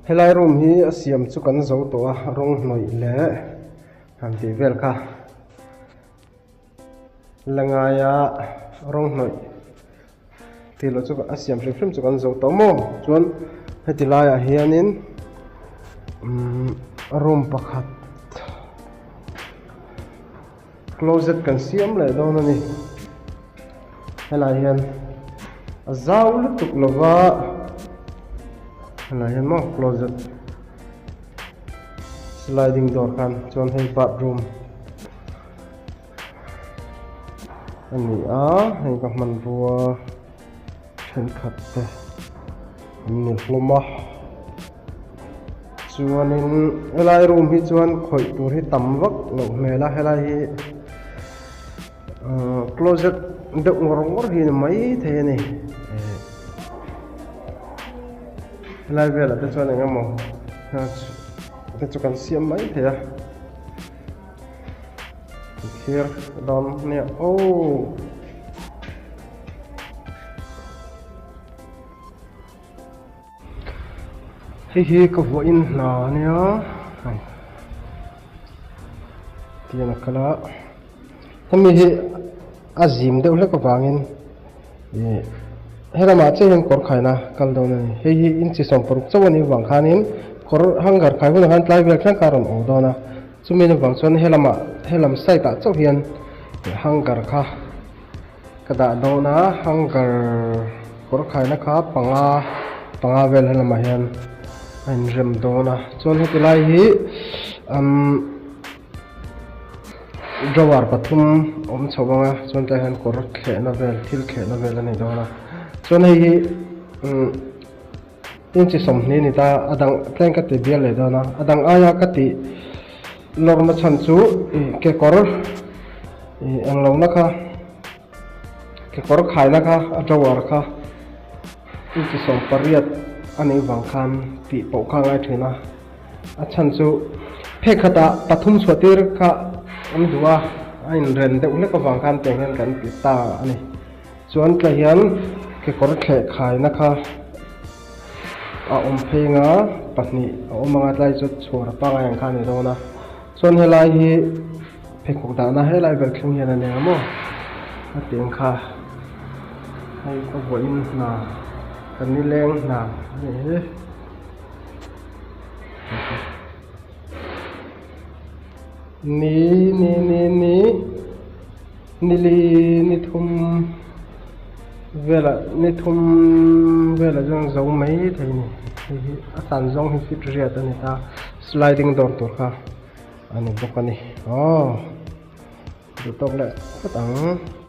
Helai room hi a siam chu kan zo tawh a rawng hnawih leh han tih vel kha la ngaia rawng hnawih tih loh chu a siam hrim hrim chu kan zo tawh maw chuan heti laiah hianin umm room pakhat Closet kan siam leh dawn a ni. Helai hian a zau lutuk lova helai hian maw closet sliding door khan chuan hei bathroom a ni a hei ka hmanrua thenkhat te an ni hlawm a. Chuanin helai room hi chuan khawih tur hi tam vak loh hmel a helai hi ahh closet deuh ngawr ngawr hi a ni maithei a ni helai velah te chuan eng emaw te chu kan siam maithei a thir dawn nia aww. Hei hi ka vuahin hna ania hei tiang a kal a hemi hi a zim deuh hlek avangin ih helamah chiah hian kawr khaina kal dawn a ni hei hi inchi 60 chauh a nih avang khanin kawr hanger khai hunah khan tlai vel thleng kha a rawn awm dawn a chumi avang chuan helamah helam side ah chauh hian hanger kha. Ka dah dawn a hanger kawr khaina kha panga panga vel helamah hian a inrem dawn a chuan heti lai hi umm drawer pathum awm chho ang a chuan tlaiah hian kawr thlehna vel thil thlehna vel a ni dawn a chuan hei hi umm inchi 20 ni ta a dang tlem ka ti bial leh dawn a a dang aia ka tih lawrna chhan chu ih kekawr ih englo na kha kekawr khaina kha a drawer kha inchi 18 a nih vang khan tih pawh kha a ngai thin a a chhan chu phek khatah pathum chhuah tir kha an duh a a inren deuh hlek avang khan tiang hian kan ti ta a ni. Chuan tla hian kekawr thleh khaina kha a awm phei anga pahnih a awm anga tlai chu chhuar pangai ang kha a ni dawn a chuan helai hi pheikhawk dahna helai ber thleng hian a ni ang maw a tih ang kha hei ka vawiin hna ka nileng hna a nih hi. Ni ni ni ni. Nili ni thum velah ni thum velah chuan zo mai thei a ni hei hi a san zawng hi fit riat a ni ta sliding door tur kha a ni bawk a ni aw duh tawk leh phawt ang.